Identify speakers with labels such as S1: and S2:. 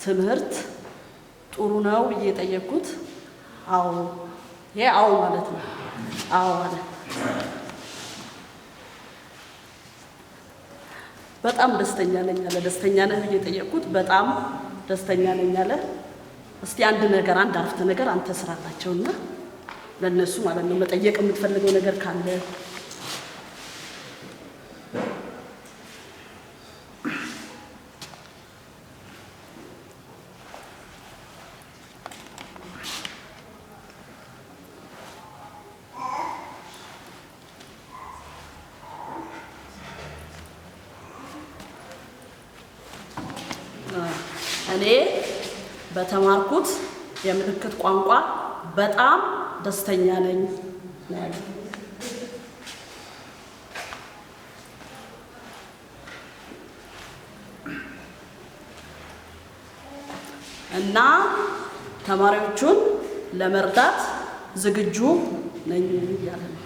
S1: ትምህርት ጥሩ ነው ብዬ የጠየቅኩት አዎ፣ ይሄ አዎ ማለት ነው። አዎ አለ። በጣም ደስተኛ ነኝ አለ። ደስተኛ ነህ ብዬ የጠየቅኩት በጣም ደስተኛ ነኝ አለ። እስቲ አንድ ነገር፣ አንድ አረፍተ ነገር አንተ ስራላቸውና ለነሱ ማለት ነው፣ መጠየቅ የምትፈልገው ነገር ካለ። እኔ በተማርኩት የምልክት ቋንቋ በጣም ደስተኛ ነኝ ነው ያለው። እና ተማሪዎቹን ለመርዳት ዝግጁ ነኝ እያለ ነው።